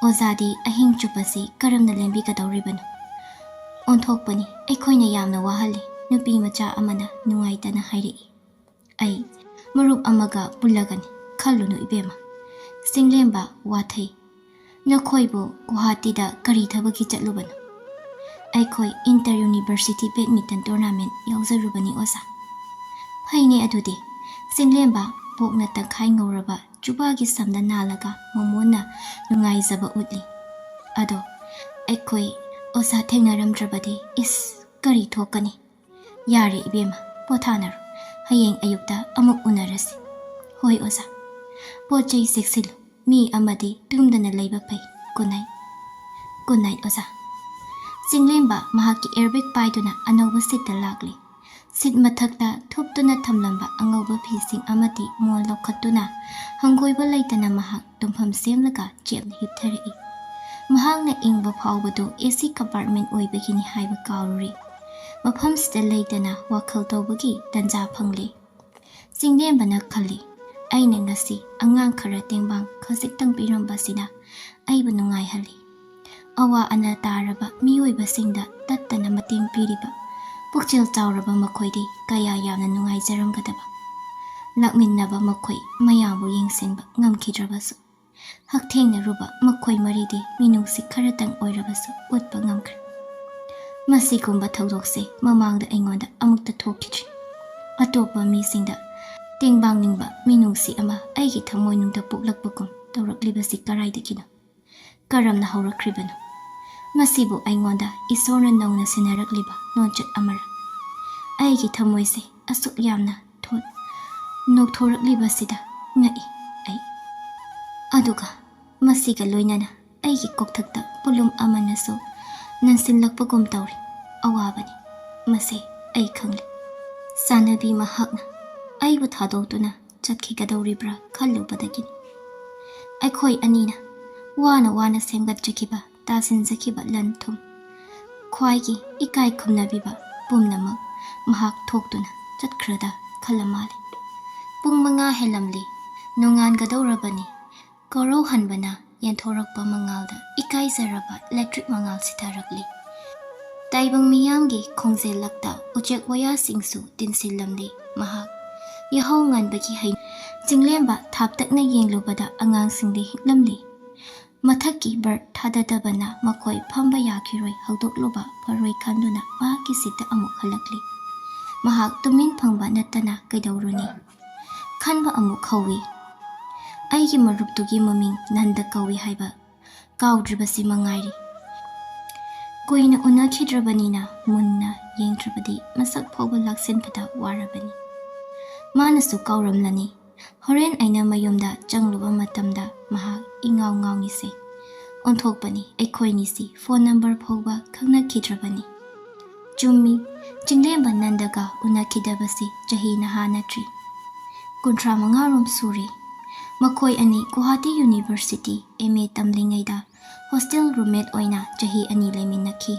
"ꯑꯣꯖꯥꯗꯤ ꯑꯍꯤꯡ ꯆꯨꯞꯄꯁꯤ ꯀꯔꯝꯅ ꯂꯦꯟꯕꯤꯒꯗꯧꯔꯤꯕꯅꯣ?" "ꯑꯣꯟꯊꯣꯛꯄꯅꯤ, ꯑꯩꯈꯣꯏꯅ ꯌꯥꯝꯅ ꯋꯥꯍꯜꯂꯤ꯫" ꯅꯨꯄꯤ ꯃꯆꯥ ꯑꯃꯅ ꯅꯨꯡꯉꯥꯏꯇꯅ ꯍꯥꯏꯔꯛꯏ꯫ "ꯑꯩ ꯃꯔꯨꯞ ꯑꯃꯒ ꯄꯨꯜꯂꯒꯅꯤ꯫ ꯈꯜꯂꯨꯅꯨ ꯏꯕꯦꯝꯃ꯫" ꯆꯤꯡꯂꯦꯝꯕ ꯋꯥꯊꯩ꯫ "ꯅꯈꯣꯏꯕꯨ ꯒꯨꯋꯥꯍꯥꯇꯤꯗ ꯀꯔꯤ ꯊꯕꯛꯀꯤ ꯆꯠꯂꯨꯕꯅꯣ?" "ꯑꯩꯈꯣꯏ ꯏꯟꯇꯔ ꯌꯨꯅꯤꯚꯔꯁꯤꯇꯤ ꯕꯦꯗꯃꯤꯟꯇꯟ ꯇꯣꯔꯅꯥꯃꯦꯟ ꯌꯥꯎꯖꯔꯨꯕꯅꯤ ꯑꯣꯖꯥ꯫" "ꯐꯩꯅꯦ ꯑꯗꯨꯗꯤ꯫" ꯆꯤꯡꯂꯦꯝꯕ ꯄꯣꯛꯅ ꯇꯪꯈꯥꯏ ꯉꯧꯔꯕ ꯆꯨꯕꯥꯒꯤ ꯁꯝꯅ ꯅꯥꯜꯂꯒ ꯃꯃꯣꯟꯅ ꯅꯨꯡꯉꯥꯏꯖꯕ ꯎꯠꯂꯤ꯫ "ꯑꯗꯣ ꯑꯩꯈꯣꯏ ꯑꯣꯖꯥ ꯊꯦꯡꯅꯔꯝꯗ꯭ꯔꯕꯗꯤ ꯏꯁ ꯀꯔꯤ ꯊꯣꯛꯀꯅꯤ?" "ꯌꯥꯔꯦ ꯏꯕꯦꯝꯃ, ꯄꯣꯊꯥꯅꯔꯣ꯫ ꯍꯌꯦꯡ ꯑꯌꯨꯛꯇ ꯑꯃꯨꯛ ꯎꯅꯔꯁꯤ꯫" "ꯍꯣꯏ ꯑꯣꯖꯥ꯫ ꯄꯣꯠ ꯆꯩ ꯆꯦꯛꯁꯤꯜꯂꯨ꯫ ꯃꯤ ꯑꯃꯗꯤ ꯇꯨꯝꯗꯅ ꯂꯩꯕ ꯐꯩ꯫ Good night." "ꯒꯨꯗ ꯅꯥꯏꯠ ꯑꯣꯖꯥ꯫" ꯆꯤꯡꯂꯦꯝꯕ ꯃꯍꯥꯛꯀꯤ ꯑꯦꯌꯔꯕꯦꯒ ꯄꯥꯏꯗꯨꯅ ꯑꯅꯧꯕ ꯁꯤꯠꯇ ꯂꯥꯛꯂꯤ꯫ ꯁꯤꯠ ꯃꯊꯛꯇ ꯊꯨꯞꯇꯨꯅ ꯊꯝꯂꯝꯕ ꯑꯉꯧꯕ ꯐꯤꯁꯤꯡ ꯑꯃꯗꯤ ꯃꯣꯟ ꯂꯧꯈꯠꯇꯨꯅ ꯍꯪꯒꯣꯏꯕ ꯂꯩꯇꯅ ꯃꯍꯥꯛ ꯇꯨꯝꯐꯝ ꯁꯦꯝꯂꯒ ꯆꯦꯞꯅ ꯍꯤꯞꯊꯔꯛꯏ꯫ ꯃꯍꯥꯛꯅ ꯏꯪꯕ ꯐꯥꯎꯕꯗꯨ ꯑꯦ ꯁꯤ ꯀꯝꯄꯥꯔꯠꯃꯦꯟ ꯑꯣꯏꯕꯒꯤꯅꯤ ꯍꯥꯏꯕ ꯀꯥꯎꯔꯨꯔꯦ꯫ ꯃꯐꯝꯁꯤꯗ ꯂꯩꯇꯅ ꯋꯥꯈꯜ ꯇꯧꯕꯒꯤ ꯇꯟꯖꯥ ꯐꯪꯂꯦ꯫ ꯆꯤꯡꯂꯦꯝꯕꯅ ꯈꯜꯂꯤ, ꯑꯩꯅ ꯉꯁꯤ ꯑꯉꯥꯡ ꯈꯔ ꯇꯦꯡꯕꯥꯡ ꯈꯖꯤꯛꯇꯪ ꯄꯤꯔꯝꯕꯁꯤꯅ ꯑꯩꯕꯨ ꯅꯨꯡꯉꯥꯏꯍꯜꯂꯤ꯫ ꯑꯋꯥ ꯑꯅꯥ ꯇꯥꯔꯕ ꯃꯤꯑꯣꯏꯕꯁꯤꯡꯗ ꯇꯠꯇꯅ ꯃꯇꯦꯡ ꯄꯤꯔꯤꯕ ꯄꯨꯛꯆꯦꯜ ꯆꯥꯎꯔꯕ ꯃꯈꯣꯏꯗꯤ ꯀꯌꯥ ꯌꯥꯝꯅ ꯅꯨꯡꯉꯥꯏꯖꯔꯝꯒꯗꯕ꯫ ꯂꯥꯛꯃꯤꯟꯅꯕ ꯃꯈꯣꯏ ꯃꯌꯥꯝꯕꯨ ꯌꯦꯡꯁꯤꯟꯕ ꯉꯝꯈꯤꯗ꯭ꯔꯕꯁꯨ, ꯍꯛꯊꯦꯡꯅꯔꯨꯕ ꯃꯈꯣꯏ ꯃꯔꯤꯗꯤ ꯃꯤꯅꯨꯡꯁꯤ ꯈꯔꯇꯪ ꯑꯣꯏꯔꯕꯁꯨ ꯎꯠꯄ ꯉꯝꯈ꯭ꯔꯦ꯫ ꯃꯁꯤꯒꯨꯝꯕ ꯊꯧꯗꯣꯛꯁꯦ ꯃꯃꯥꯡꯗ ꯑꯩꯉꯣꯟꯗ ꯑꯃꯨꯛꯇ ꯊꯣꯛꯈꯤꯗ꯭ꯔꯤ꯫ ꯑꯇꯣꯞꯄ ꯃꯤꯁꯤꯡꯗ ꯇꯦꯡꯕꯥꯡꯅꯤꯡꯕ ꯃꯤꯅꯨꯡꯁꯤ ꯑꯃ ꯑꯩꯒꯤ ꯊꯃꯣꯏꯅꯨꯡꯗ ꯄꯣꯛꯂꯛꯄꯒꯨꯝ ꯇꯧꯔꯛꯂꯤꯕꯁꯤ ꯀꯔꯥꯏꯗꯒꯤꯅꯣ? ꯀꯔꯝꯅ ꯍꯧꯔꯛꯈ꯭ꯔꯤꯕꯅꯣ? ꯃꯁꯤꯕꯨ ꯑꯩꯉꯣꯟꯗ ꯏꯁꯣꯔꯅ ꯅꯧꯅ ꯁꯤꯟꯅꯔꯛꯂꯤꯕ ꯅꯣꯟꯆꯠ ꯑꯃꯔ? ꯑꯩꯒꯤ ꯊꯃꯣꯏꯁꯦ ꯑꯁꯨꯛ ꯌꯥꯝꯅ ꯊꯣꯠ ꯅꯣꯛꯊꯣꯔꯛꯂꯤꯕꯁꯤꯗ ꯉꯛꯏ ꯑꯩ꯫ ꯑꯗꯨꯒ ꯃꯁꯤꯒ ꯂꯣꯏꯅꯅ ꯑꯩꯒꯤ ꯀꯣꯛꯊꯛꯇ ꯄꯣꯠꯂꯨꯝ ꯑꯃꯅꯁꯨ ꯅꯟꯁꯤꯜꯂꯛꯄꯒꯨꯝ ꯇꯧꯔꯤ꯫ ꯑꯋꯥꯕꯅꯤ꯫ ꯃꯁꯦ ꯑꯩ ꯈꯪꯂꯦ꯫ ꯆꯥꯟꯅꯕꯤ ꯃꯍꯥꯛꯅ ꯑꯩꯕꯨ ꯊꯥꯗꯣꯛꯇꯨꯅ ꯆꯠꯈꯤꯒꯗꯧꯔꯤꯕ꯭ꯔꯥ ꯈꯜꯂꯨꯕꯗꯒꯤꯅꯤ꯫ ꯑꯩꯈꯣꯏ ꯑꯅꯤꯅ ꯋꯥꯅ ꯋꯥꯅ ꯁꯦꯝꯒꯠꯆꯈꯤꯕ, ꯇꯥꯁꯤꯟꯖꯈꯤꯕ ꯂꯟ ꯊꯨꯝ, ꯈ꯭ꯋꯥꯏꯒꯤ ꯏꯀꯥꯏ ꯈꯨꯝꯅꯕꯤꯕ ꯄꯨꯝꯅꯃꯛ ꯃꯍꯥꯛ ꯊꯣꯛꯇꯨꯅ ꯆꯠꯈ꯭ꯔꯗ ꯈꯜꯂ ꯃꯥꯜꯂꯦ꯫ ꯄꯨꯡ ꯃꯉꯥ ꯍꯦꯜꯂꯝꯂꯦ꯫ ꯅꯣꯡꯉꯥꯟꯒꯗꯧꯔꯕꯅꯤ꯫ ꯀꯣꯔꯧꯍꯟꯕꯅ ꯌꯦꯟꯊꯣꯔꯛꯄ ꯃꯉꯥꯜꯗ ꯏꯀꯥꯏꯖꯔꯕ ꯂꯩꯇ꯭ꯔꯤꯛ ꯃꯉꯥꯜ ꯁꯤꯊꯔꯛꯂꯤ꯫ ꯇꯥꯏꯕꯪ ꯃꯤꯌꯥꯝꯒꯤ ꯈꯣꯡꯖꯦꯜ ꯂꯛꯇ ꯎꯆꯦꯛ ꯋꯥꯌꯥꯁꯤꯡꯁꯨ ꯇꯤꯟꯁꯤꯜꯂꯝꯂꯤ꯫ ꯃꯍꯥꯛ ꯌꯥꯍꯧ ꯉꯟꯕꯒꯤ ꯍꯩ ꯆꯤꯡꯂꯦꯝꯕ ꯊꯥꯞꯇꯛꯅ ꯌꯦꯡꯂꯨꯕꯗ ꯑꯉꯥꯡꯁꯤꯡꯗꯤ ꯍꯤꯛꯂꯝꯂꯤ꯫ ꯃꯊꯛꯀꯤ ꯕꯔꯠ ꯊꯥꯗꯗꯕꯅ ꯃꯈꯣꯏ ꯐꯝꯕ ꯌꯥꯈꯤꯔꯣꯏ ꯍꯧꯗꯣꯛꯂꯨꯕ ꯐꯔꯣꯏ ꯈꯟꯗꯨꯅ ꯃꯍꯥꯛꯀꯤ ꯁꯤꯠꯇ ꯑꯃꯨꯛ ꯍꯜꯂꯛꯂꯤ꯫ ꯃꯍꯥꯛ ꯇꯨꯃꯤꯟ ꯐꯝꯕ ꯅꯠꯇꯅ ꯀꯩꯗꯧꯔꯨꯅꯤ? ꯈꯟꯕ ꯑꯃꯨꯛ ꯍꯧꯏ꯫ ꯑꯩꯒꯤ ꯃꯔꯨꯞꯇꯨꯒꯤ ꯃꯃꯤꯡ ꯅꯟꯗ ꯀꯧꯏ ꯍꯥꯏꯕ ꯀꯥꯎꯗ꯭ꯔꯤꯕꯁꯤ ꯃꯉꯥꯏꯔꯤ꯫ ꯀꯨꯏꯅ ꯎꯅꯈꯤꯗ꯭ꯔꯕꯅꯤꯅ ꯃꯨꯟꯅ ꯌꯦꯡꯗ꯭ꯔꯕꯗꯤ ꯃꯁꯛ ꯐꯥꯎꯕ ꯂꯥꯛꯁꯤꯟꯕꯗ ꯋꯥꯔꯕꯅꯤ꯫ ꯃꯥꯅꯁꯨ ꯀꯥꯎꯔꯝꯂꯅꯤ꯫ ꯍꯣꯔꯦꯟ ꯑꯩꯅ ꯃꯌꯨꯝꯗ ꯆꯪꯂꯨꯕ ꯃꯇꯝꯗ ꯃꯍꯥꯛ ꯏꯉꯥꯎ ꯉꯥꯎꯉꯤꯁꯦ꯫ ꯑꯣꯟꯊꯣꯛꯄꯅꯤ, ꯑꯩꯈꯣꯏꯅꯤꯁꯤ ꯐꯣꯟ ꯅꯝꯕꯔ ꯐꯥꯎꯕ ꯈꯪꯅꯈꯤꯗ꯭ꯔꯕꯅꯤ꯫ ꯆꯨꯝꯃꯤ, ꯆꯤꯡꯂꯦꯝꯕ ꯅꯟꯗꯒ ꯎꯅꯈꯤꯗꯕꯁꯤ ꯆꯍꯤ ꯅꯍꯥ ꯅꯠꯇ꯭ꯔꯤ꯫ ꯀꯨꯟꯊ꯭ꯔꯥ ꯃꯉꯥꯔꯣꯝ ꯁꯨꯔꯦ꯫ ꯃꯈꯣꯏ ꯑꯅꯤ ꯒꯨꯋꯥꯍꯥꯇꯤ ꯌꯨꯅꯤꯚꯔꯁꯤꯇꯤ ꯑꯦꯝ ꯑꯦ ꯇꯝꯂꯤꯉꯩꯗ ꯍꯣꯁꯇꯦꯜ ꯔꯨꯝꯃꯦꯠ ꯑꯣꯏꯅ ꯆꯍꯤ ꯑꯅꯤ ꯂꯩꯃꯤꯟꯅꯈꯤ꯫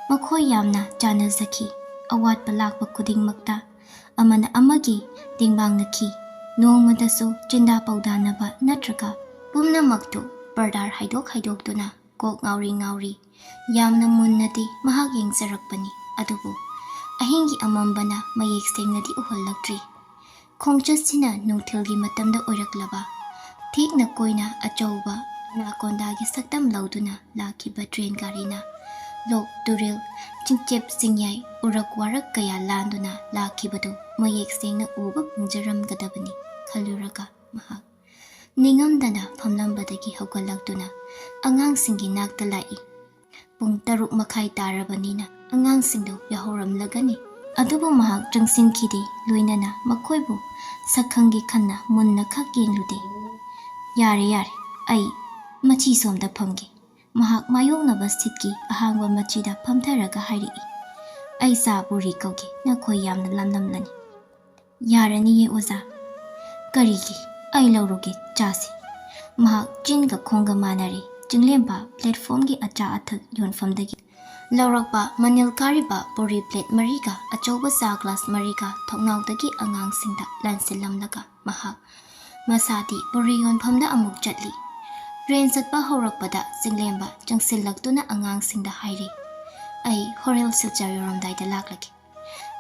ꯃꯈꯣꯏ ꯌꯥꯝꯅ ꯆꯥꯟꯅꯖꯈꯤ꯫ ꯑꯋꯥꯠꯄ ꯂꯥꯛꯄ ꯈꯨꯗꯤꯡꯃꯛꯇ ꯑꯃꯅ ꯑꯃꯒꯤ ꯇꯦꯡꯕꯥꯡꯅꯈꯤ꯫ ꯅꯣꯡꯃꯗꯁꯨ ꯆꯤꯟꯗꯥ ꯄꯥꯎꯗꯥꯅꯕ ꯅꯠꯇ꯭ꯔꯒ ꯄꯨꯝꯅꯃꯛꯇꯨ ꯄꯔꯗꯥꯔ ꯍꯥꯏꯗꯣꯛ ꯍꯥꯏꯗꯣꯛꯇꯨꯅ ꯀꯣꯛ ꯉꯥꯎꯔꯤ ꯉꯥꯎꯔꯤ ꯌꯥꯝꯅ ꯃꯨꯟꯅꯗꯤ ꯃꯍꯥꯛ ꯌꯦꯡꯖꯔꯛꯄꯅꯤ꯫ ꯑꯗꯨꯕꯨ ꯑꯍꯤꯡꯒꯤ ꯑꯃꯝꯕꯅ ꯃꯌꯦꯛ ꯁꯦꯡꯅꯗꯤ ꯎꯍꯜꯂꯛꯇ꯭ꯔꯤ꯫ ꯈꯣꯡꯆꯠꯁꯤꯅ ꯅꯨꯡꯊꯤꯜꯒꯤ ꯃꯇꯝꯗ ꯑꯣꯏꯔꯛꯂꯕ ꯊꯦꯛꯅ ꯀꯣꯏꯅ ꯑꯆꯧꯕ ꯑꯅꯥꯀꯣꯟꯗꯥꯒꯤ ꯁꯛꯇꯝ ꯂꯧꯗꯨꯅ ꯂꯥꯛꯈꯤꯕ ꯇ꯭ꯔꯦꯟ ꯒꯥꯔꯤꯅ ꯂꯣꯛ ꯇꯨꯔꯦꯜ, ꯆꯤꯡꯆꯦꯞ ꯆꯤꯡꯌꯥꯏ, ꯎꯔꯛ ꯋꯥꯔꯛ ꯀꯌꯥ ꯂꯥꯟꯗꯨꯅ ꯂꯥꯛꯈꯤꯕꯗꯨ ꯃꯌꯦꯛ ꯁꯦꯡꯅ ꯎꯕ ꯐꯪꯖꯔꯝꯒꯗꯕꯅꯤ ꯈꯜꯂꯨꯔꯒ ꯃꯍꯥꯛ ꯅꯤꯡꯉꯝꯗꯅ ꯐꯝꯂꯝꯕꯗꯒꯤ ꯍꯧꯒꯠꯂꯛꯇꯨꯅ ꯑꯉꯥꯡꯁꯤꯡꯒꯤ ꯅꯥꯛꯇ ꯂꯥꯛꯏ꯫ ꯄꯨꯡ ꯇꯔꯨꯛ ꯃꯈꯥꯏ ꯇꯥꯔꯕꯅꯤꯅ ꯑꯉꯥꯡꯁꯤꯡꯗꯨ ꯌꯥꯍꯧꯔꯝꯂꯒꯅꯤ꯫ ꯑꯗꯨꯕꯨ ꯃꯍꯥꯛ ꯆꯪꯁꯤꯟꯈꯤꯗꯦ, ꯂꯣꯏꯅꯅ ꯃꯈꯣꯏꯕꯨ ꯁꯛꯈꯪꯒꯤ ꯈꯟꯅ ꯃꯨꯟꯅ ꯈꯛ ꯌꯦꯡꯂꯨꯗꯦ꯫ "ꯌꯥꯔꯦ, ꯌꯥꯔꯦ, ꯑꯩ ꯃꯆꯤ ꯁꯣꯝꯗ ꯐꯝꯒꯦ", ꯃꯍꯥꯛ ꯃꯥꯌꯣꯛꯅꯕ ꯁꯤꯠꯀꯤ ꯑꯍꯥꯡꯕ ꯃꯆꯤꯗ ꯐꯝꯊꯔꯒ ꯍꯥꯏꯔꯛꯏ꯫ "ꯑꯩ ꯆꯥ ꯄꯨꯔꯤ ꯀꯧꯒꯦ, ꯅꯈꯣꯏ ꯌꯥꯝꯅ ꯂꯥꯝꯂꯝꯂꯅꯤ"꯫ "ꯌꯥꯔꯅꯤꯌꯦ ꯑꯣꯖꯥ"꯫ "ꯀꯔꯤꯒꯤ? ꯑꯩ ꯂꯧꯔꯨꯒꯦ, ꯆꯥꯁꯤ"꯫ ꯃꯍꯥꯛ ꯆꯤꯟꯒ ꯈꯣꯡꯒ ꯃꯥꯟꯅꯔꯦ꯫ ꯆꯤꯡꯂꯦꯝꯕ ꯄ꯭ꯂꯦꯠꯐꯣꯝꯒꯤ ꯑꯆꯥ ꯑꯊꯛ ꯌꯣꯟꯐꯝꯗꯒꯤ ꯂꯧꯔꯛꯄ ꯃꯅꯤꯜ ꯀꯥꯔꯤꯕ ꯄꯨꯔꯤ ꯄ꯭ꯂꯦꯠ ꯃꯔꯤꯒ ꯑꯆꯧꯕ ꯆꯥ ꯒ꯭ꯂꯥꯁ ꯃꯔꯤꯒ ꯊꯣꯡꯅꯥꯎꯗꯒꯤ ꯑꯉꯥꯡꯁꯤꯡꯗ ꯂꯥꯟꯁꯤꯜꯂꯝꯂꯒ ꯃꯍꯥꯛ ꯃꯁꯥꯗꯤ ꯄꯨꯔꯤ ꯌꯣꯟꯐꯝꯗ ꯑꯃꯨꯛ ꯆꯠꯂꯤ꯫ ꯇ꯭ꯔꯦꯟ ꯆꯠꯄ ꯍꯧꯔꯛꯄꯗ ꯆꯤꯡꯂꯦꯝꯕ ꯆꯪꯁꯤꯜꯂꯛꯇꯨꯅ ꯑꯉꯥꯡꯁꯤꯡꯗ ꯍꯥꯏꯔꯤ, "ꯑꯩ ꯍꯣꯔꯦꯟ ꯁꯤꯜꯆꯔ ꯌꯧꯔꯝꯗꯥꯏꯗ ꯂꯥꯛꯂꯒꯦ"꯫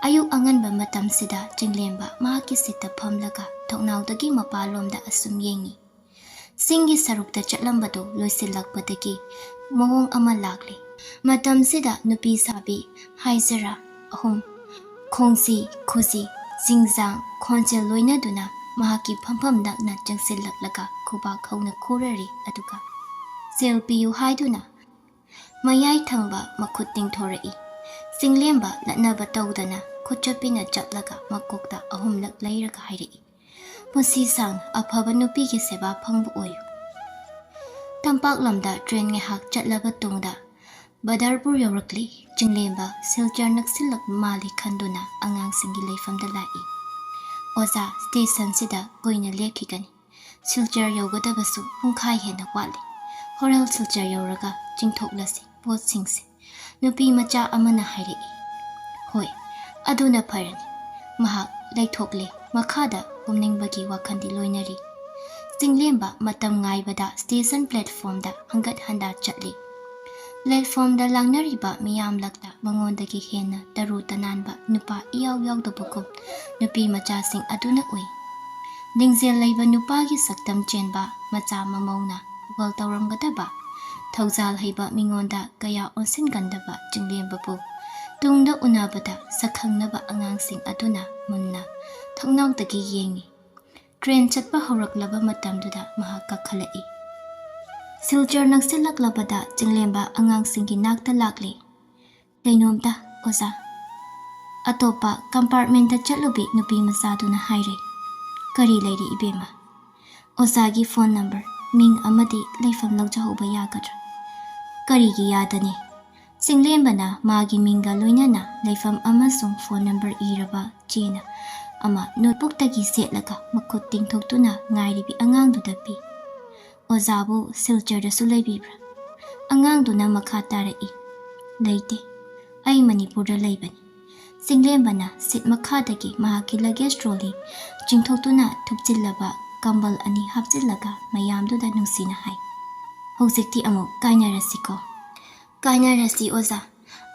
ꯑꯌꯨꯛ ꯑꯉꯟꯕ ꯃꯇꯝꯁꯤꯗ ꯆꯤꯡꯂꯦꯝꯕ ꯃꯍꯥꯛꯀꯤ ꯁꯤꯠꯇ ꯐꯝꯂꯒ ꯊꯣꯡꯅꯥꯎꯗꯒꯤ ꯃꯄꯥꯟꯂꯣꯝꯗ ꯑꯁꯨꯝ ꯌꯦꯡꯉꯤ꯫ ꯆꯤꯡꯒꯤ ꯁꯔꯨꯛꯇ ꯆꯠꯂꯝꯕꯗꯨ ꯂꯣꯏꯁꯤꯜꯂꯛꯄꯗꯒꯤ ꯃꯑꯣꯡ ꯑꯃ ꯂꯥꯛꯂꯦ꯫ ꯃꯇꯝꯁꯤꯗ ꯅꯨꯄꯤ ꯁꯥꯕꯤ ꯍꯥꯏꯖꯔꯥ ꯑꯍꯨꯝ, ꯈꯣꯡꯖꯤ, ꯈꯨꯖꯤ, ꯆꯤꯡꯖꯥꯡ, ꯈꯣꯟꯖꯦꯜ ꯂꯣꯏꯅꯗꯨꯅ ꯃꯍꯥꯛꯀꯤ ꯐꯝꯐꯝ ꯅꯛꯅ ꯆꯪꯁꯤꯜꯂꯛꯂꯒ ꯈꯨꯕꯥꯛ ꯍꯧꯅ ꯈꯨꯔꯔꯤ, ꯑꯗꯨꯒ "ꯁꯦꯜ ꯄꯤꯌꯨ" ꯍꯥꯏꯗꯨꯅ ꯃꯌꯥꯏ ꯊꯪꯕ ꯃꯈꯨꯠ ꯇꯤꯡꯊꯣꯔꯛꯏ꯫ ꯆꯤꯡꯂꯦꯝꯕ ꯂꯠꯅꯕ ꯇꯧꯗꯅ ꯈꯨꯠꯆꯞꯄꯤꯅ ꯆꯞꯂꯒ ꯃꯀꯣꯛꯇ ꯑꯍꯨꯝꯂꯛ ꯂꯩꯔꯒ ꯍꯥꯏꯔꯛꯏ, "ꯄꯨꯟꯁꯤ ꯁꯥꯡꯅ ꯑꯐꯕ ꯅꯨꯄꯤꯒꯤ ꯁꯦꯕꯥ ꯐꯪꯕ ꯑꯣꯏꯌꯨ"꯫ ꯇꯝꯄꯥꯛ ꯂꯝꯗ ꯇ꯭ꯔꯦꯟ ꯉꯥꯏꯍꯥꯛ ꯆꯠꯂꯕ ꯇꯨꯡꯗ ꯕꯗꯔꯄꯨꯔ ꯌꯧꯔꯛꯂꯤ꯫ ꯆꯤꯡꯂꯦꯝꯕ ꯁꯤꯜꯆꯔ ꯅꯛꯁꯤꯜꯂꯛꯄ ꯃꯥꯜꯂꯤ ꯈꯟꯗꯨꯅ ꯑꯉꯥꯡꯁꯤꯡꯒꯤ ꯂꯩꯐꯝꯗ ꯂꯥꯛꯏ꯫ "ꯑꯣꯖꯥ, ꯁ꯭ꯇꯦꯁꯟꯁꯤꯗ ꯀꯨꯏꯅ ꯂꯦꯞꯈꯤꯒꯅꯤ꯫ ꯁꯤꯜꯆꯔ ꯌꯧꯒꯗꯕꯁꯨ ꯄꯨꯡꯈꯥꯏ ꯍꯦꯟꯅ ꯋꯥꯠꯂꯤ꯫ ꯍꯣꯔꯦꯟ ꯁꯤꯜꯆꯔ ꯌꯧꯔꯒ ꯆꯤꯡꯊꯣꯛꯂꯁꯤ ꯄꯣꯠꯁꯤꯡꯁꯦ", ꯅꯨꯄꯤ ꯃꯆꯥ ꯑꯃꯅ ꯍꯥꯏꯔꯛꯏ꯫ "ꯍꯣꯏ, ꯑꯗꯨꯅ ꯐꯔꯅꯤ"꯫ ꯃꯍꯥꯛ ꯂꯩꯊꯣꯛꯂꯦ꯫ ꯃꯈꯥꯗ ꯀꯨꯝꯅꯤꯡꯕꯒꯤ ꯋꯥꯈꯜꯗꯤ ꯂꯣꯏꯅꯔꯤ꯫ ꯆꯤꯡꯂꯦꯝꯕ ꯃꯇꯝ ꯉꯥꯏꯕꯗ station platformꯗ ꯍꯪꯒꯠ ꯍꯟꯗ ꯆꯠꯂꯤ꯫ Platformꯗ ꯂꯥꯡꯅꯔꯤꯕ ꯃꯤꯌꯥꯝꯂꯛꯇ ꯃꯉꯣꯟꯗꯒꯤ ꯍꯦꯟꯅ ꯇꯔꯨ ꯇꯅꯥꯟꯕ ꯅꯨꯄꯥ ꯏꯌꯥꯎ ꯌꯥꯎꯗꯕꯒꯨꯝ ꯅꯨꯄꯤ ꯃꯆꯥꯁꯤꯡ ꯑꯗꯨꯅ ꯎꯏ꯫ ꯂꯤꯡꯖꯦꯜ ꯂꯩꯕ ꯅꯨꯄꯥꯒꯤ ꯁꯛꯇꯝ ꯆꯦꯟꯕ ꯃꯆꯥ ꯃꯃꯧꯅ ꯊꯧꯒꯜ ꯇꯧꯔꯝꯒꯗꯕ, ꯊꯧꯖꯥꯜ ꯍꯩꯕ ꯃꯤꯉꯣꯟꯗ ꯀꯌꯥ ꯑꯣꯟꯁꯤꯟꯒꯟꯗꯕ ꯆꯤꯡꯂꯦꯝꯕꯕꯨ ꯇꯨꯡꯗ ꯎꯅꯕꯗ ꯁꯛꯈꯪꯅꯕ ꯑꯉꯥꯡꯁꯤꯡ ꯑꯗꯨꯅ ꯃꯨꯟꯅ ꯊꯣꯡꯅꯥꯎꯗꯒꯤ ꯌꯦꯡꯏ꯫ Train ꯆꯠꯄ ꯍꯧꯔꯛꯂꯕ ꯃꯇꯝꯗꯨꯗ ꯃꯍꯥꯛ ꯀꯥꯈꯠꯂꯛꯏ꯫ ꯁꯤꯜꯆꯔ ꯅꯛꯁꯤꯜꯂꯛꯂꯕꯗ ꯆꯤꯡꯂꯦꯝꯕ ꯑꯉꯥꯡꯁꯤꯡꯒꯤ ꯅꯥꯛꯇ ꯂꯥꯛꯂꯤ꯫ "ꯀꯩꯅꯣꯝꯇ, ꯑꯣꯖꯥ꯫" ꯑꯇꯣꯞꯄ compartmentꯇ ꯆꯠꯂꯨꯕꯤ ꯅꯨꯄꯤ ꯃꯆꯥꯗꯨꯅ ꯍꯥꯏꯔꯦ꯫ "ꯀꯔꯤ ꯂꯩꯔꯤ ꯏꯕꯦꯝꯃ?" "ꯑꯣꯖꯥꯒꯤ phone number, ꯃꯤꯡ ꯑꯃꯗꯤ ꯂꯩꯐꯝ ꯂꯧꯖꯍꯧꯕ ꯌꯥꯒꯗ꯭ꯔꯥ?" "ꯀꯔꯤꯒꯤ ꯌꯥꯗꯅꯤ?" ꯆꯤꯡꯂꯦꯝꯕꯅ ꯃꯥꯒꯤ ꯃꯤꯡꯒ ꯂꯣꯏꯅꯅ ꯂꯩꯐꯝ ꯑꯃꯁꯨꯡ phone number ꯏꯔꯕ ꯆꯦꯅ ꯑꯃ notebookꯇꯒꯤ ꯁꯦꯠꯂꯒ ꯃꯈꯨꯠ ꯇꯤꯡꯊꯣꯛꯇꯨꯅ ꯉꯥꯏꯔꯤꯕꯤ ꯑꯉꯥꯡꯗꯨꯗ ꯄꯤ꯫ "ꯑꯣꯖꯥꯕꯨ ꯁꯤꯜꯆꯔꯗꯁꯨ ꯂꯩꯕꯤꯕ꯭ꯔꯥ?" ꯑꯉꯥꯡꯗꯨꯅ ꯃꯈꯥ ꯇꯥꯔꯛꯏ, "ꯂꯩꯇꯦ, ꯑꯩ ꯃꯅꯤꯄꯨꯔꯗ ꯂꯩꯕꯅꯤ꯫" ꯆꯤꯡꯂꯦꯝꯕꯅ seat ꯃꯈꯥꯗꯒꯤ ꯃꯍꯥꯛꯀꯤ luggage trolley ꯆꯤꯡꯊꯣꯛꯇꯨꯅ ꯊꯨꯞꯆꯤꯜꯂꯕ ꯀꯝꯕꯜ ꯑꯅꯤ ꯍꯥꯞꯆꯤꯜꯂꯒ ꯃꯌꯥꯝꯗꯨꯗ ꯅꯨꯡꯁꯤꯅ ꯍꯥꯏ, "ꯍꯧꯖꯤꯛꯇꯤ ꯑꯃꯨꯛ ꯀꯥꯏꯅꯔꯁꯤꯀꯣ?" "ꯀꯥꯏꯅꯔꯁꯤ ꯑꯣꯖꯥ꯫"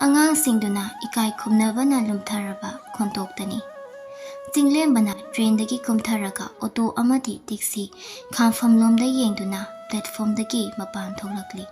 ꯑꯉꯥꯡꯁꯤꯡꯗꯨꯅ ꯏꯀꯥꯏ ꯈꯨꯝꯅꯕꯅ ꯂꯨꯝꯊꯔꯕ ꯈꯣꯟꯊꯣꯛꯇꯅꯤ꯫ ꯆꯤꯡꯂꯦꯝꯕꯅ trainꯗꯒꯤ ꯀꯨꯝꯊꯔꯒ auto ꯑꯃꯗꯤ taxi ꯈꯥꯝꯐꯝꯂꯣꯝꯗ ꯌꯦꯡꯗꯨꯅ platformꯗꯒꯤ ꯃꯄꯥꯟ ꯊꯣꯛꯂꯛꯂꯤ꯫